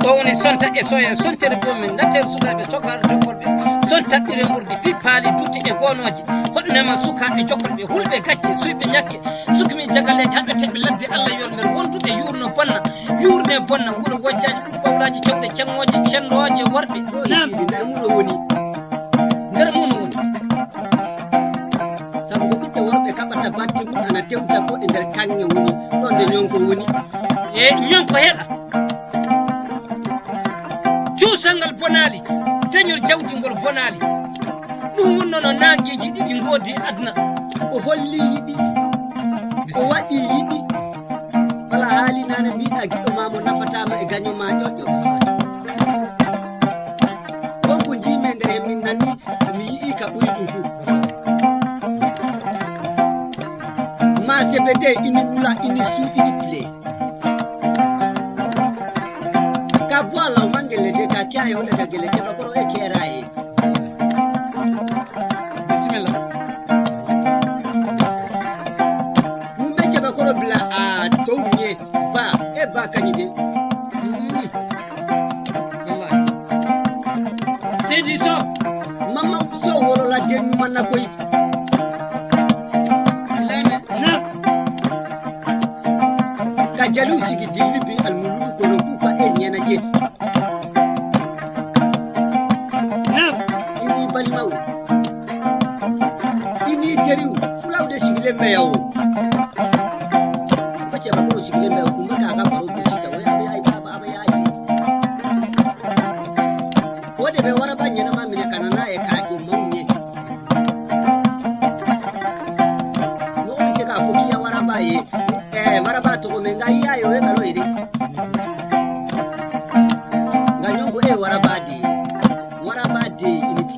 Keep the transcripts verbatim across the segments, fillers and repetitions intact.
Ɗo woni sonta e soya, sontere bomin, natteeru sukaaɓe cokaaɗo jokkorɓe, sontaɓɓire mburdi, pippaali, dutte e goonooje, hoɗnema sukaaɓe jokkorɓe, hulɓe gacce, suyɓe ñakke, sukmi jagaleeje, haɓeteeɓe ladde, Allah yolmer, wonduɓe yuurno bonna, yuurne bonna, wuro wojjaaji, ɓawlaaji cewɗe, cennooje, cennooje worɓe. Ɗo e Naam. Siidi, nder mum o woni. Nder mum o woni. Sabu ko ɓiɓɓe worɓe kaɓata batte mum ana tewta ko e nder kaŋŋe woni, ɗon nde ñonko woni. E ñonko heɗa. Cuusal ngal bonaali, teñol jawdi ngol bonaali. Ɗum wonnono naangeeji ɗiɗi ngoodi e aduna. O holli yiɗi, o waɗi yiɗi. Wala haali nane mbiɗa giɗo ma mo nafata ma e gaño ma ƴoƴƴo. Ɗon ko jiimi e nder heen min nanni, mi yi'i ka ɓuri ɗum fuu. Ma sebete ini wula, ini su, ini pile. Ka buwa law mangele de, ka kiyaye wala ka gele, keba koro e keraye. Bisimilla. Mumɓe jaɓa koro bila a towruye ba e ba kañi de. Mm. Wallahi. Seydi Sow. Mamma Sow wolola de ñumanna koy. Leme. Na. Ka jaliw sigi dilli bi almuludu kono kuka e ñena je. Naam. Ini balimaw. Ini teriw. Fulaw de sigile meyaw. Ko ce ba ko sigile meyaw, kuma ka ka baro ko sisa, wai abe ai ba, abe ai. Ko de be wara ba ñena ma mine kanana e ka ko mawne. Mo o se ka fo kiya wara ba ye. Eh, wara ba to ko me nga iya yo e kalo ide. Nga ñongo e wara ba de. Wara ba de ini bi.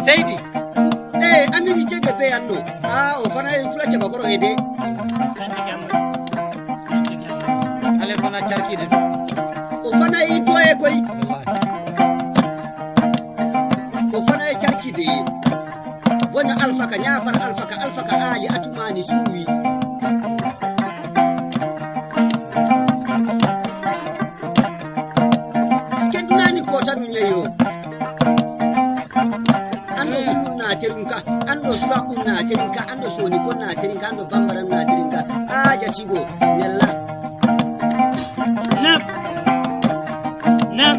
Seydi. Eh, amini jege be anno. Ah, o fana e fula caba koro ede. Ale fana carkide. O fana e doye koy. Wallahi. O fana e carkide. Boña alfaka, ñaafar alfaka, alfaka aali atumani suuwi. Kedunani kota nu ñeyo. Ando Fullu na terinka, ando Sulaku na terinka, ando Soni ko na terinka, ando Bambara na terinka. Aja tigo, nella. Nap. Nap.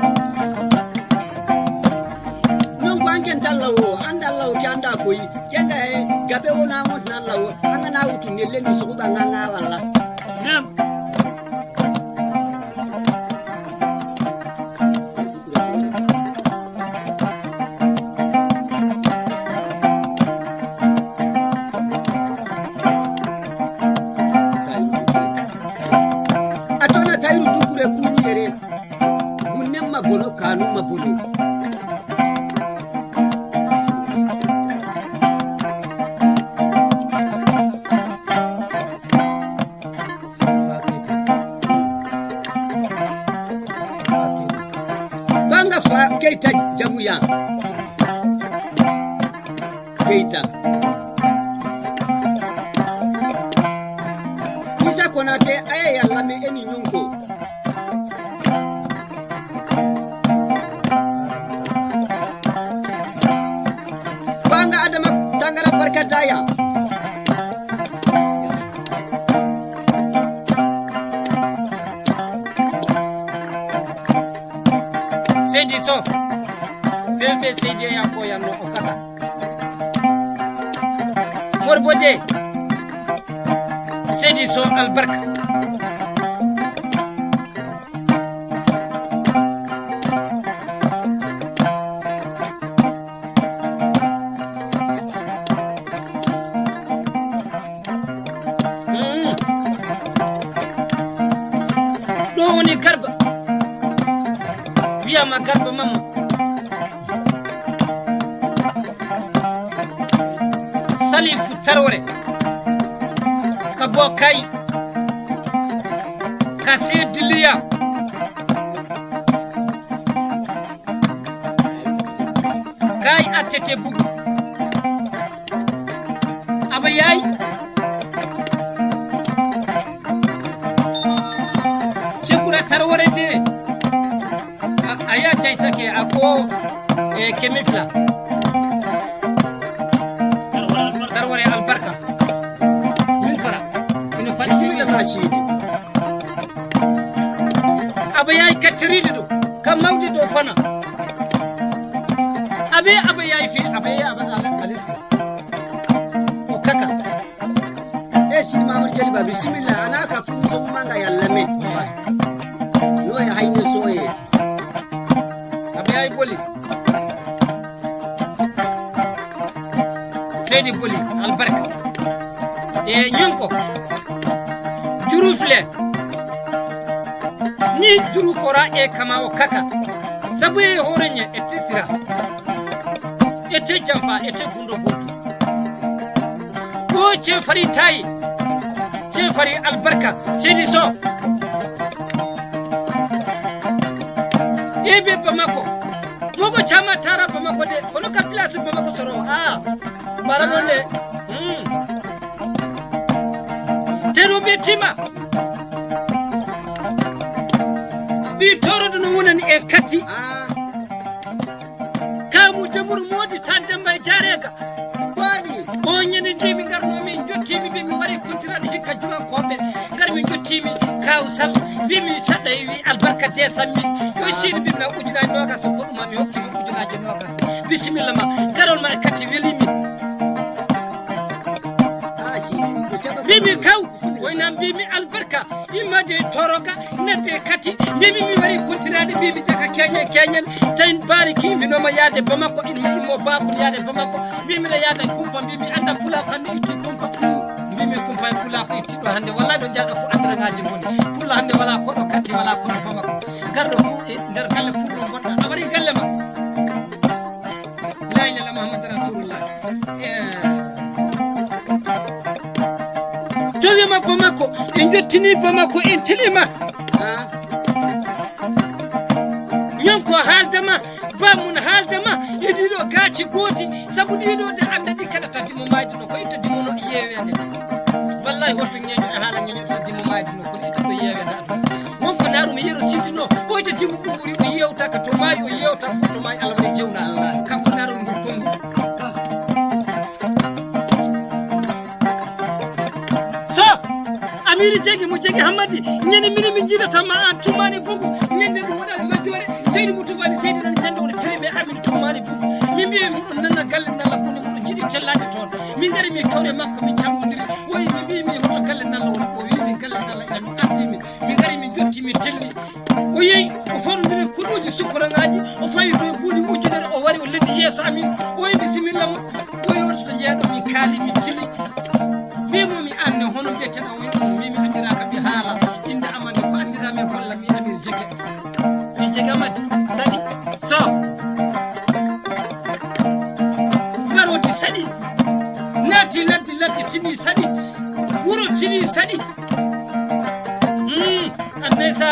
Non ko anken tallawo, anda lawo ke anda koyi. Kenga e gabe wona ngon nan lawo. Anga na wutu nelle ni sukuba nganga wala. Nap. A tona tayru dukure kuñere. Gunne ma bono, kanu ma bono. Banga fa Keita jamuya. Keita. Isa Konate aya yalla me eni ñunko. Banga Adama Tangara barka daya. Seydi Sow. Fen fen Seydi ya fo ya no o kata. Morbo de. Seydi Sow albarka. Mm. Ɗo woni Garba. Ama Garba Mamma. Salifu Tarwore. Ka Bokay. Ka Sediliya. Kay attete bugu. Aba yaay. Cekura Tarwore de. A, a ya jay sake a ko, e, keme fila. Tarwore albarka. Min fara. Ino fara. Bisimilla ma sidi. Aba yaay kattiride ɗo. Ka mawde ɗo fana. Abe aba yaay fi, abe aba ala, ala fi. O kaka. E Sidi Mamadou Jaliba, bisimilla. Ana ka fum so manga yalla me. No ya hayne soye. Abe yaay boli. Seydi boli, albarka. E ñunko. Jurufle. Ni jurufora e kama o kaka. Sabu e horenye e tesira. E te jamfa, e te gundo gundo. Ko ce fari tayi. Ce fari albarka. Seydi so. E be Bamako. Mogo chama tara Bamako de. Kono ka place Bamako soro. Ah. Bara ɗon de. Hmm. Teru mbi tima. Mbi torodo no wonani en katti. Kamu demuru modi tan demba e jarega. Waɗi. O ñande jeymi ngarno min jottimi ɓe mi wari kontiraɗo hikka juwa koɓe. Ngar min jottimi kaw sal. Mbimi saɗa e wi albarka de sammi. O sini mbimi na ujunaji nogas ko ɗuma mi hokkima ujunaji nogas. Bisimilla ma, garol ma e katti weli min. Mbimi kaw, woyna mbimi albarka, immade toroka, nadde katti, mbimi mi wari kuntinaade, mbimi jaka keñen, keñen, tawi baali ki, mbinoma yaade Bamako, immo, immo babun yaade Bamako, mbimi ɗa yaada kumpa, mbimi anda pula ko hande itti kumpa. Mbimi kumpa e pula ko itti ɗo hande, walla ɗo jaɗa fu andiragaji ngoni. Pula hande wala koɗo katti, wala koɗo Bamako. Garɗo fu e nder galle pullo bonɗo, a wari galle ma. La ilaha illallah Muhammad Rasulullah. Eh. Jowi ma Bamako, en jottini Bamako, en tilima. Ah. Ñanko haaldama, bammun haaldama, e ɗiɗo gaaci gooti, sabu ɗiɗo de anda ɗi kaɗata dimo maaji no, ko itta dimo no yeewende. Wallahi hoto ñeño e haala ñeño ta dimo maaji no, ko itta ko yeewende. Wonko naaru mi yero sintino, oyta dimo ɓuuri o yewtaka to maayi, o yewta fof to maayi, Allah waɗi jewna. Kanko naaru mi ngol kongu. So, Amiri jegi mo jegi Hammadi, ñande mino mi jiidata ma an tumani bugu, ñande ɗum waɗal majjore, seydi mo tubani seydi nan ñande woni premier amin tumani bugu. Mi mbiye muɗum nanna galle nalla bone muɗum jiɗi tellade toon. Min ngari mi kawre makko mi cammodiri, o wi mi mbi mi hoto galle nalla woni, o wi mi galle nalla ina mi ardi min. Min ngari min jotti min telli. O yehi, o fawndiri kuɗooji sukkoraŋaaji, o fawi to e buuɗi ujunere, o wari, o lelli yeeso amin. O wi, "Bisimilla, moƴƴi." O wi, "On so jeeɗo, min kaali, min tili." Mbimo mi anne, hono mbiyeteɗo o wi, "Min mi anndiraka mi haala. Innde am annde ko anndiraa mi holla mi Amir Jege." Mi Jege Amadi, saɗi, so. Marodi saɗi. Naati ladde, ladde tini saɗi. Wuro tini saɗi. Hmm. Annaysa,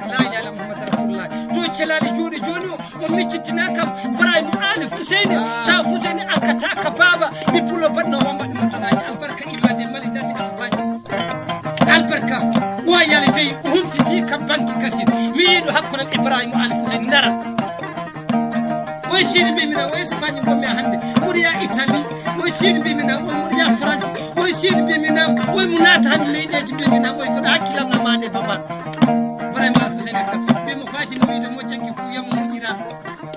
la ilaha illa Muhammad Rasulullah. To celaɗo joni joni o, o miccittina kam, Ibrahim Ali Fuseni, ah, ta Fuseni alkata ka baba, mi pulo banno o mbaɗi mutanaji albarka immande mali dati asbaji. Albarka, o yali fey, o humpiti ka banki kasi. Mi yiɗo hakkunde Ibrahim Ali Fuseni ndara. Oy sini mbimi na, oy Espagne ngonmi hannde. Mboɗo yaa Italie. Oy sini mbimi na, oy mboɗo yaa France. Oy sini mbimi na, oy mo naata hannde leyɗeeji mbimi na, oy koɗo hakkilam na maande baba. Vraiment Fuseni kam. Mbimo Fatima wiide mo jaggi fuu yamo moƴƴira.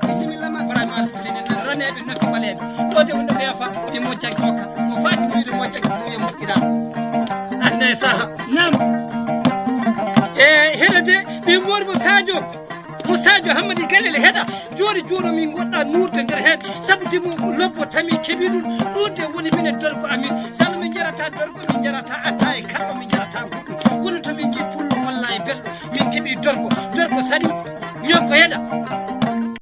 Bisimilla ma. Vraiment Fuseni nan raneeɓe nafi ɓaleeɓe. Ɗo de wonde ɓe fa, mbimo jaggi okka. Mo Fatima wiide mo jaggi fuu yamo moƴƴira. Annde saha. Nam. E heɗo de, ɓe mboɗo mo Sadio. Mo Sadio Hammadi Galle le heɗa, jooni jooni min ngoɗɗa nuurde nder heen, sabu dimo lobbo tami keɓi ɗum, ɗum de woni minen dorko amin, sano min njarata dorko, min njarata atta e kalɗo, min njarata goɗɗum. Kono to min ngi pullo walla e belɗo, min keɓi dorko, dorko saɗi, Ñokko yeɗa.